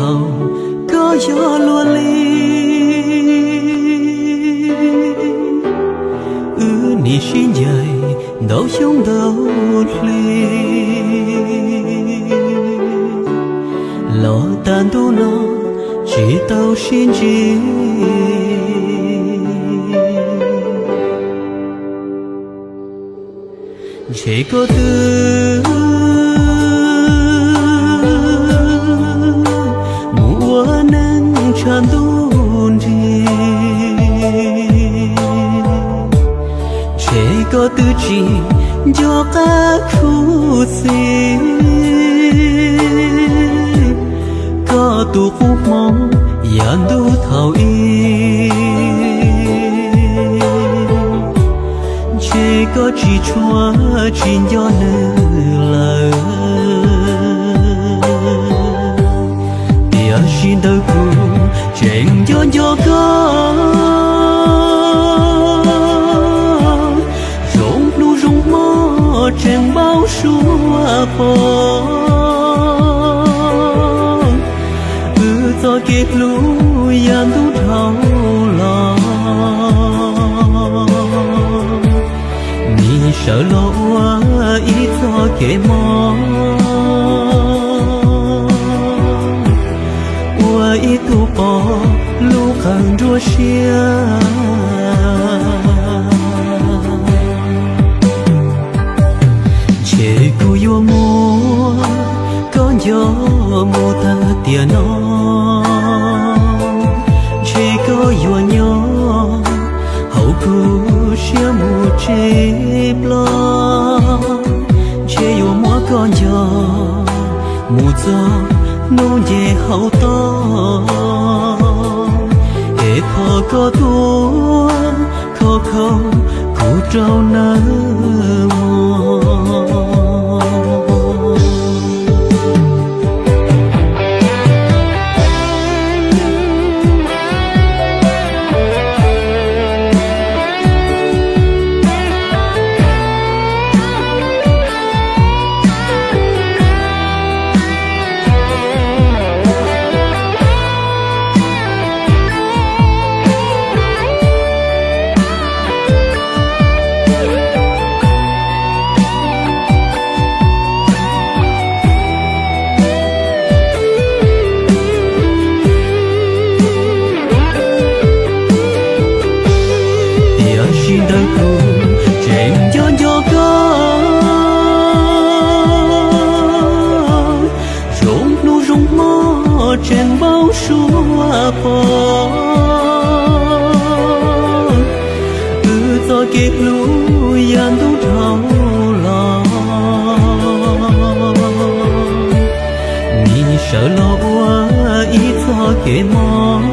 Koj yog luag li, wb nim sib ncaim ntau xyoo ntau hli, los tag ntuj no tsis tau sib ntsib. Ntshe koj twb mus ua neej tshav ntuj nrig, ntshe koj twb tsis nco qab khuv xim koj tus qub hmoov yav ntuj thaum ub. Ntshe koj tsis tshua tsis nco nws lawm, tiam sis ntawm kuv tseem nco nco koj. Zoo hnub zoo hmo tseem npau suav pom wb txoj kev hlub yav ntuj dhau los. Nim sawv los ua ib txoj kev mob, ua ib tug pom lub qab nruab siab. Ntshe kuv yuav muab koj nco mus tag tiam no, ntshe koj yuav nyob hauv kuv siab mus tsis ploj, ntshe yuav muab koj nco mus txog hnub nce hauv toj, es thov koj tuav khov kho kuv rau nawb mog. Tiam sis ntawm kuv tseem nco nco koj, zoo hnub zoo hmo tseem npau suav pom wb txoj kev hlub yav ntuj dhau los. Nim sawv los ua ib txoj kev mob,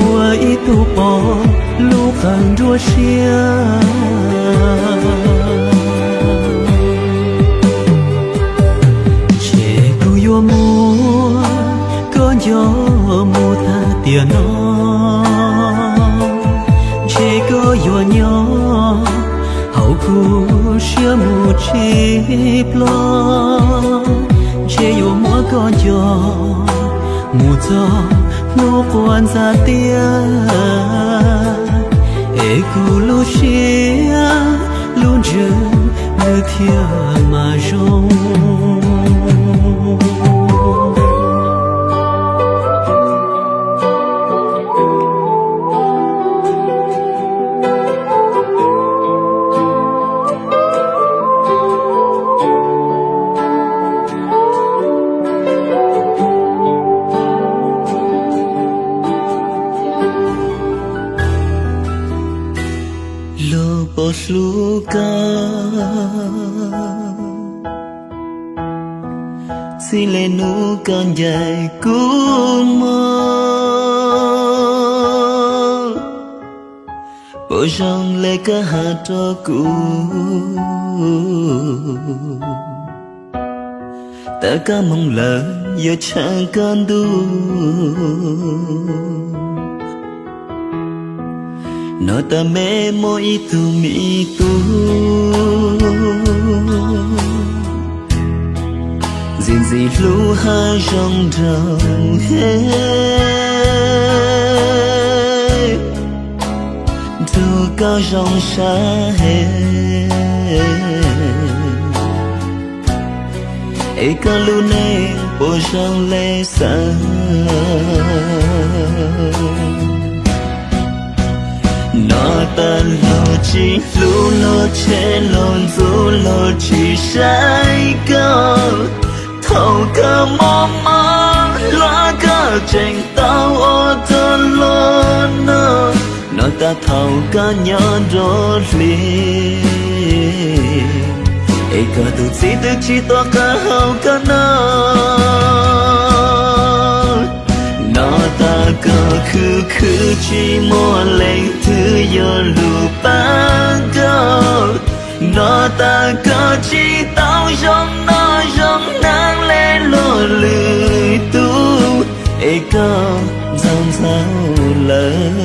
ua ib tug pom lub qab nruab siab. Ntshe kuv yuav muab koj nco mus tag tiam no, ntshe koj yuav nyob hauv kuv siab mus tsis ploj, ntshe yuav muab koj nco mus txog hnub quas ntxa tiaj, es kuv lub siab lub ntsws nws thiaj mam zoo. Luag puas hlub koj, txij li hnub koj ncaim kuv mus, puas zoo li koj hais rau kuv, tawm koj mus lawm yuav tshav koj ntuj. Noj tas me muaj ib tug me tub, lub hav zoov nraug heev, nrug koj zoo sab heev, es koj lub neej puas zoo le xav. Noj tag luag tsis hlub, luag tshev luag ntxub, luag tsis saib koj. Thaum koj mob mob hluas koj tseem tau ua rau luag noj. Noj tag thaum koj nyob nruab hli, es koj tus txiv twb tsis tuaj qab hau koj noj. Noj tag koj khwv khwv tsis muaj leej twg yuav lug pab koj. Noj tag koj tsis tau zoo noj zoo hnav le luag lwm tus, es koj ntxaug ntxaug lawm.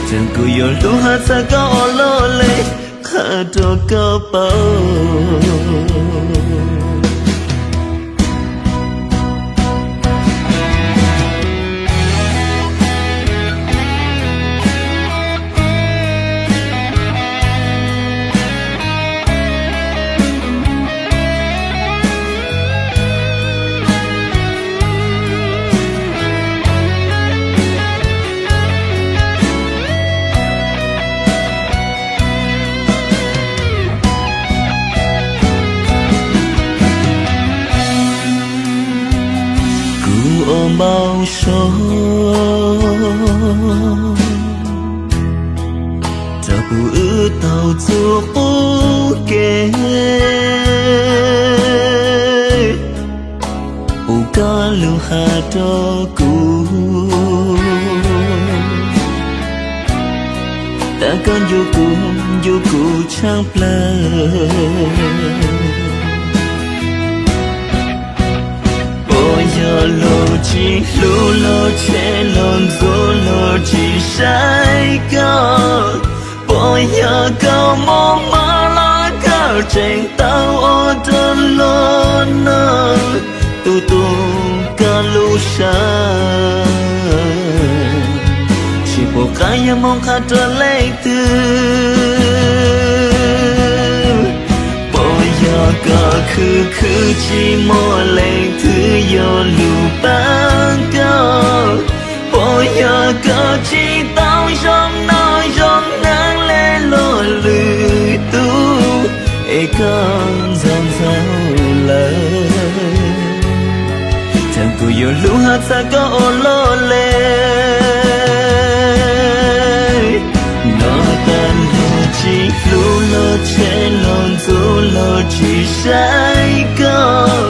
Txawm kuv yuav hlub hab txhawb koj ua luaj le, qhia rau koj paub. Kuv ua npau suav rau puj wb tau txuj qub kev, puj koj lug has rau kuv, tas koj ncu kuv, ncu kuv tshaaj plawg. Puas yog luag tsis hlub, luag tshev luag ntxub, luag tsis saib koj? Puas yog koj mob mob los koj tseem tau ua rau luag noj? Tu tu koj lub sab, tsis pum qab yuav moog qha rau leej twg. Puas yog koj khwv khwv tsis muaj leej twg yuav lug paab koj? Puas yog koj tsis tau zoo noj zoo hnav le luag lwm tug, es koj ntxaug ntxaug lawm? Txawm kuv yuav hlub hab txhawb koj ua luaj le, noj tas luag tsis hlub, luag tshev luag ntxub, luag tsis saib koj.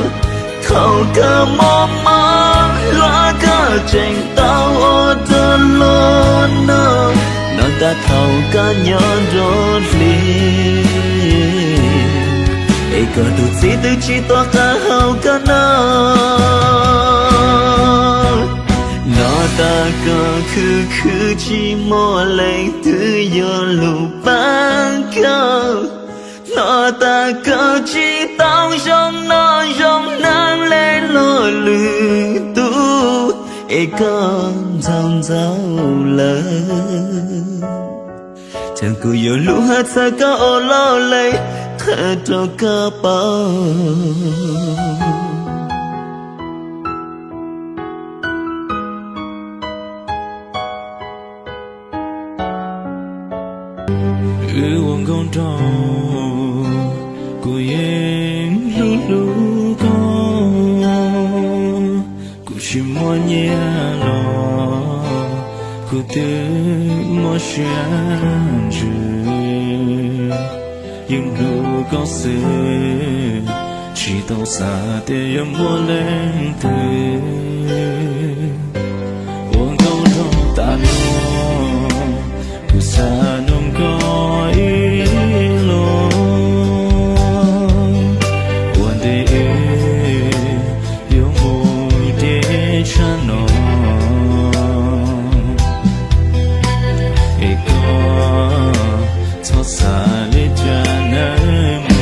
Thaum koj mob mob hluas koj tseem tau ua rau luag noj. Noj tas thaum koj nyob nruab hli, es koj tus txiv twb tsis tuaj qab hau koj noj. Noj tas koj khwv khwv tsis muaj leej twg yuav lug paab koj. Noj tas koj tsis tau zoo noj zoo hnav le luag lwm tug, es koj ntxaug ntxaug lawm? Txawm kuv yuav hlub hab txhawb koj ua luaj le, qhia rau koj paub. Wb ua nkauj nraug, kuv yeej hlub hlub koj. Kuv tsis muaj nyiaj los kuv twb muaj siab ntsws, yeej hlub koj xwb, tsis tau xav tias yuav muaj leej twg. Ua nkauj nraug tas los, kuv xav noog koj ib los, ua ntej wb yuav mus deb tshaj no, es koj txhob xav li cas nawb mog.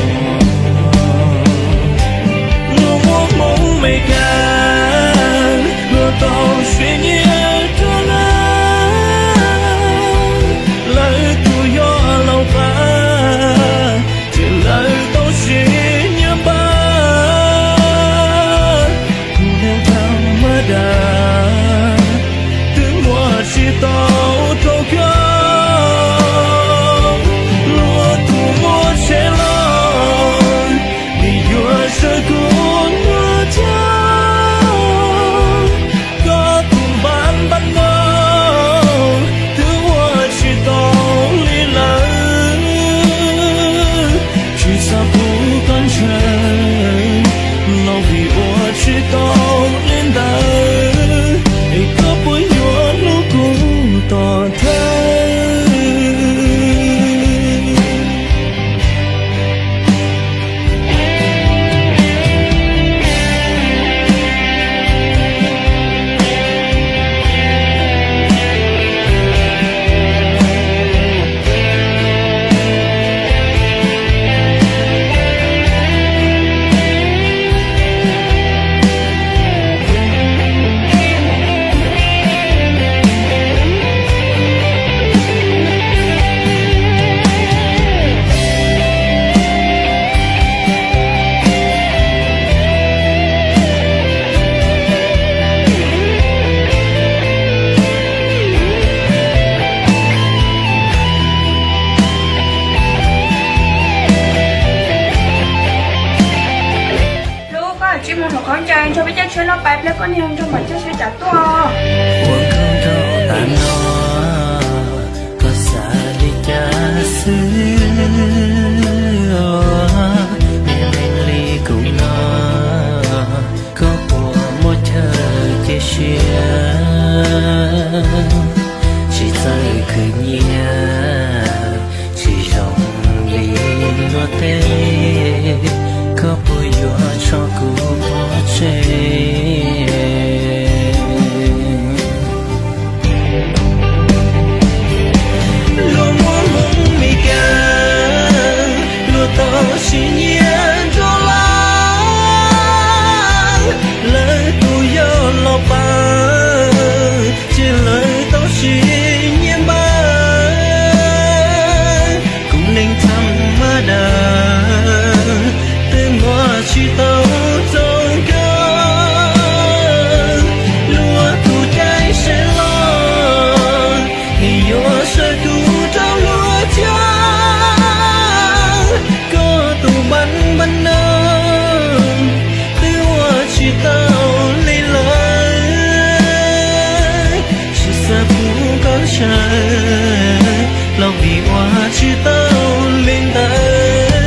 Cas nrog peb caij tsheb no pais pliag koj niag nrog mam caij tsheb tsam tuaj. Ua nkauj nraug tas no, koj xav li cas xwb? Niag neeg li kuv no, koj puas muaj chaw cia siab? Tsis txawj khwv nyiaj, tsis zoo li luag tej, koj puas yuav tso kuv pov tseg? Luag muaj hmoob Mes Kas, luag tau siv nyiaj nrog lawv, lawv tus yog los pab, ces lawv tau siv nyiaj npab. Kuv neeg tham ma das, twb muab tsis tau txog koj, luag tus caij sawv los, yuav sawv tus rau luag caij. Koj tus npab npab no, twb ua tsis tau li lawm, tsis xav pub koj ntshaw, los vim ua tsis tau li ntawd.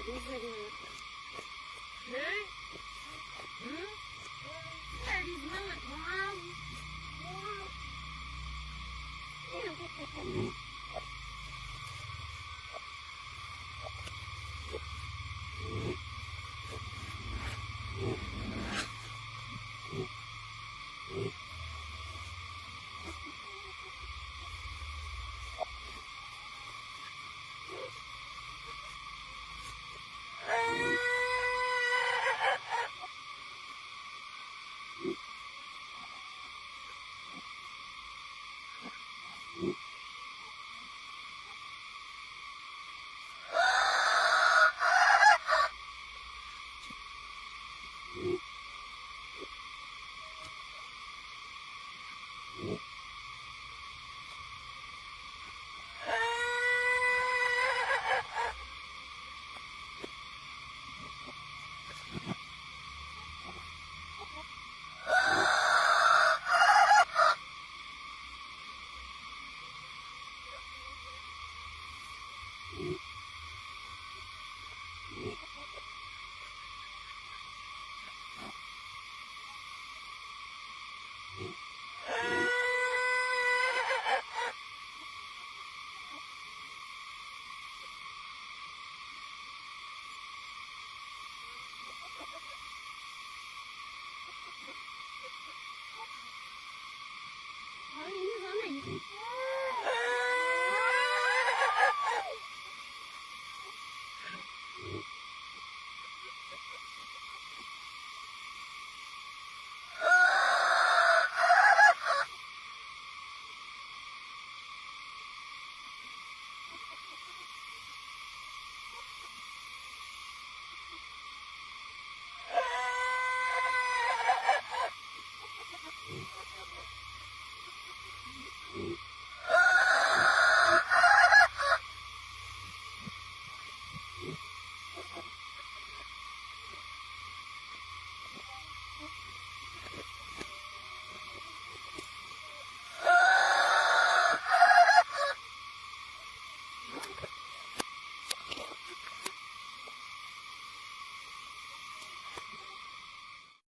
Tus xwb tus